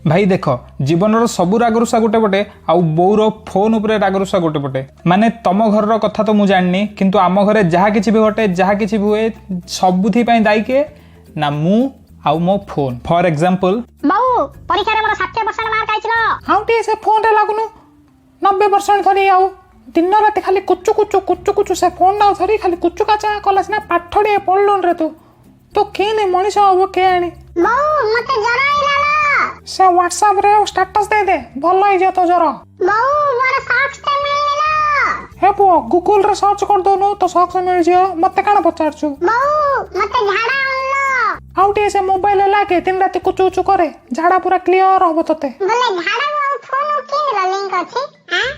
ଭାଇ ଦେଖ, ଜୀବନର ସବୁ ରାଗରୁଷା ଗୋଟେ ପଟେ ଆଉ ବୋଉର ଫୋନ୍ ଉପରେ ରାଗରୁଷା ଗୋଟେ ପଟେ। ମାନେ ତମ ଘରର କଥା ତ ମୁଁ ଜାଣିନି, କିନ୍ତୁ ଆମ ଘରେ ଯାହା କିଛି ବି ଘଟେ, ଯାହା କିଛି ବି ହୁଏ, ସବୁଥି ପାଇଁ ଦାୟୀ କିଏ ନା ମୁଁ ଆଉ ମୋ ଫୋନ୍। ଫର୍ ଏକ୍ଜାମ୍ପଲ୍, ବୋଉ, ପରୀକ୍ଷାରେ ମୋର 60% ମାର୍କ ଆଇছিল। ଆଉ ଟିକେ ସେ ଫୋନ୍ରେ ଲାଗୁନୁ। 90% ଧରି ଆଉ ଦିନ ରାତି ଖାଲି କୁଚୁ କୁଚୁ କୁଚୁ କୁଚୁ, ସେ ଫୋନ୍ଟା ଧରି ଖାଲି କୁଚୁ କାଚା କଲା ସିନା ପାଠ ଟିକେ ପଢ଼ିଲୁନି ରେ ତୁ। ତୁ କେମିତି ମଣିଷ ହବୁ କେଜାଣି? ବୋଉ, ମତେ ଜର ଆଇଲା ଲୋ। ସେ ହ୍ୱାଟ୍ସଆପ୍ରେ ଷ୍ଟାଟସ୍ ଦେଇଦେ, ଭଲ ହେଇଯିବ ତୋ ଜର। ବୋଉ, ମୋର ସକ୍ସ ଟେ ମିଳିଲା। ହେ ପୁଅ, ଗୁଗୁଲରେ ସର୍ଚ୍ଚ କରିଦଉନୁ, ତୋ ସକ୍ସ ମିଳିଯିବ। ମତେ କାଣା ପଚାରୁଛୁ? ବୋଉ, ମତେ ଝାଡା ଆଣିଲ। ଆଉ ଟିକେ ସେ ମୋବାଇଲରେ ଲାଗେ, ଦିନ ରାତି କୁଚୁ କୁଚୁ କରେ, ଝାଡା ପୁରା କ୍ଲିଅର ହବ ତତେ। ବୋଲେ ଝାଡା ଆଉ ଫୋନ କେମିତି ଲିଙ୍କ ଅଛି ଆଁ?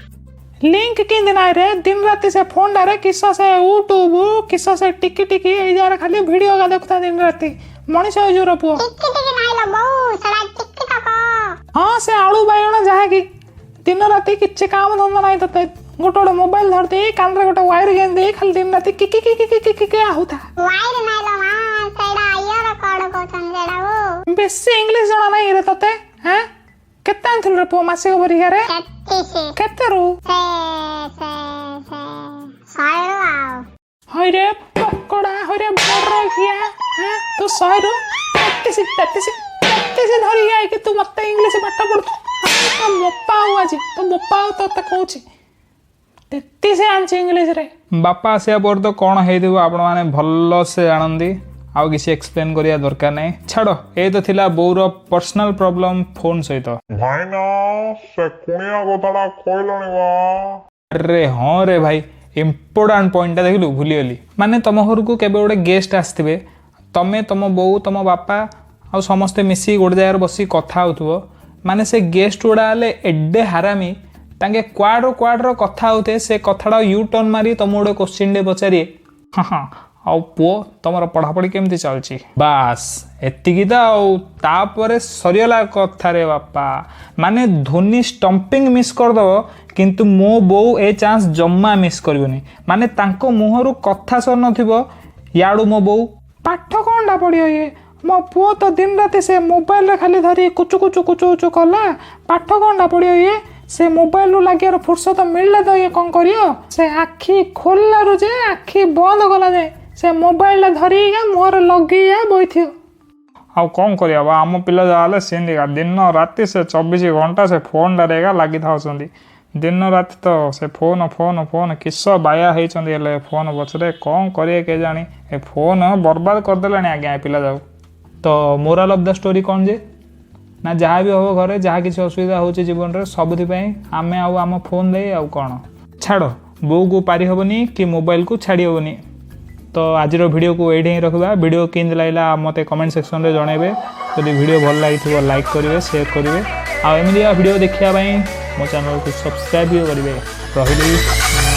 ଲିଙ୍କ କେମିତି ନାଇଁ ରେ? ଦିନ ରାତି ସେ ଫୋନଟାରେ କିସ ସେ ୟୁଟ୍ୟୁବ, କିସ ସେ ଟିକି ଟିକି, ଏଇ ଜାଗାରେ ଖାଲି ଭିଡ଼ିଓ ଗା ଦେଖୁଥା ଦିନ ରାତି। ମଣିଷ ହେଇଯିବ ରେ ପୁଅ। ଟିକି ଟିକି ନାଇଁ ଲୋ ବୋଉ, ସେଟା ଟିକି ଟକ। ହଁ, ସେ ଆଳୁ ବାଇଗଣ ଯାହାକି, ଦିନ ରାତି କିଛି କାମ ଧନ୍ଦା ନାହିଁ ତତେ। ଗୋଟେ ଗୋଟେ ମୋବାଇଲ ଧରିଦେଇ, କାନରେ ଗୋଟେ ୱାଇର ଗେଞ୍ଜି ଦେଇ ଖାଲି ଦିନ ରାତି କି କି କି କି କି କି କି କି ହଉଥା। ୱାଇର ନାଇଁ ଲୋ ମା, ସେଟା ଇୟର କଡ କହୁଛନ୍ତି ସେଟାକୁ। ବେଶୀ ଇଂଲିଶ ଜଣା ନାହିଁ ରେ ତତେ। ହାଁ, କେତେ ଆଣିଥିଲୁ ରେ ପୁଅ ମାସିକ ପରୀକ୍ଷାରେ? 33। କେତେରୁ? ସେ ସେ ସେ 100ରୁ ଆଉ। ହଇରେ ପକୋଡ଼ା, ହଇରେ ବଡ଼ କିଆ, ହାଁ, ତୁ 100ରୁ 33, 33, 33 ଧରିକି ଆଇକି ତୁ ମତେ ଇଂଲିଶ ପାଠ ପଢୁଛୁ? ତୋ ବୋପା ଆଉ ଆଜି ତୋ ବୋପା ଆଉ ତତେ କହୁଛି, 33 ଆଣିଛି ଇଂଲିଶରେ। ବାପା ଆସିବା ପରେ ତ କ'ଣ ହେଇଥିବ ଆପଣମାନେ ଭଲସେ ଜାଣନ୍ତି, ଆଉ କିଛି ଏକ୍ସପ୍ଲେନ୍ କରିବା ଦରକାର ନାହିଁ। ଛାଡ଼, ଏ ତ ଥିଲା ବୋଉର ପର୍ସନାଲ ପ୍ରୋବ୍ଲେମ୍ ଫୋନ୍ ସହିତ। ଭାଇନା, ସେ କୁଣିଆ କଥାଟା କହିଲଣି ବା? ଆରେ ହଁ ରେ ଭାଇ, ଇମ୍ପୋର୍ଟାଣ୍ଟ ପଏଣ୍ଟଟା ଦେଖିଲୁ ଭୁଲିଗଲି। ମାନେ ତମ ଘରକୁ କେବେ ଗୋଟେ ଗେଷ୍ଟ ଆସିଥିବେ, ତମେ, ତମ ବୋଉ, ତମ ବାପା ଆଉ ସମସ୍ତେ ମିଶିକି ଗୋଟେ ଜାଗାରେ ବସିକି କଥା ହେଉଥିବ। ମାନେ ସେ ଗେଷ୍ଟ ଗୁଡ଼ା ହେଲେ ଏଡ଼େ ହାରାମି, ତାଙ୍କେ କୁଆଡ଼ୁ କୁଆଡ଼ର କଥା ହେଉଥିବେ, ସେ କଥାଟା you turn ମାରି ତମକୁ ଗୋଟେ କୋଶ୍ଚିନ୍ଟେ ପଚାରିବେ, "ହଁ ହଁ, ଆଉ ପୁଅ, ତମର ପଢ଼ାପଢ଼ି କେମିତି ଚାଲିଛି?" ବାସ୍, ଏତିକି ତ। ଆଉ ତାପରେ ସରିଗଲା କଥାରେ ବାପା। ମାନେ ଧୋନି ଷ୍ଟମ୍ପିଂ ମିସ୍ କରିଦେବ, କିନ୍ତୁ ମୋ ବୋଉ ଏ ଚାନ୍ସ ଜମା ମିସ୍ କରିବନି। ମାନେ ତାଙ୍କ ମୁହଁରୁ କଥା ସରିନଥିବ, ଇଆଡ଼ୁ ମୋ ବୋଉ, ପାଠ କ'ଣଟା ପଢ଼ିବ ଇଏ? ମୋ ପୁଅ ତ ଦିନ ରାତି ସେ ମୋବାଇଲରେ ଖାଲି ଧରି କୁଚୁ କୁଚୁ କୁଚୁ କୁଚୁ କଲା, ପାଠ କ'ଣଟା ପଢ଼ିବ ଇଏ? ସେ ମୋବାଇଲରୁ ଲାଗିବାର ଫୁର୍ସତ ମିଳିଲେ ତ ଇଏ କ'ଣ କରିବ? ସେ ଆଖି ଖୋଲିଲାରୁ ଯେ ଆଖି ବନ୍ଦ କଲା ଯାଏ ସେ ମୋବାଇଲଟା ଧରିକା ମୁହଁରେ ଲଗେଇଆ ବଇଥିବ। ଆଉ କ'ଣ କରିବା ବା? ଆମ ପିଲା ଯାହା ହେଲେ ସେମିତିକା, ଦିନ ରାତି ସେ 24 ଘଣ୍ଟା ସେ ଫୋନ୍ଟାରେ ଏକା ଲାଗିଥାଉଛନ୍ତି। ଦିନ ରାତି ତ ସେ ଫୋନ୍, ଫୋନ୍, ଫୋନ୍। କିସ ବାୟା ହେଇଛନ୍ତି ହେଲେ ଫୋନ୍ ପଛରେ, କ'ଣ କରିବେ କେଜାଣି? ଏ ଫୋନ୍ ବର୍ବାଦ କରିଦେଲାଣି ଆଜ୍ଞା ଏ ପିଲା ଯାଉ। ତ ମୋରାଲ ଅଫ୍ the story କ'ଣ ଯେ ନା ଯାହା ବି ହେବ, ଘରେ ଯାହା କିଛି ଅସୁବିଧା ହେଉଛି ଜୀବନରେ, ସବୁଥିପାଇଁ ଆମେ ଆଉ ଆମ ଫୋନ୍ ଦେଇ। ଆଉ କ'ଣ, ଛାଡ଼, ବୋଉକୁ ପାରି ହେବନି କି ମୋବାଇଲକୁ ଛାଡ଼ି ହେବନି। ତ ଆଜିର ଭିଡ଼ିଓକୁ ଏଇଠି ହିଁ ରଖିବା। ଭିଡ଼ିଓ କେମିତି ଲାଗିଲା ମୋତେ କମେଣ୍ଟ ସେକ୍ସନରେ ଜଣାଇବେ। ଯଦି ଭିଡ଼ିଓ ଭଲ ଲାଗିଥିବ, ଲାଇକ୍ କରିବେ, ସେୟାର କରିବେ ଆଉ ଏମିତିକା ଭିଡ଼ିଓ ଦେଖିବା ପାଇଁ ମୋ ଚ୍ୟାନେଲକୁ ସବସ୍କ୍ରାଇବ୍ ବି କରିବେ। ରହିଲି, ନମସ୍କାର।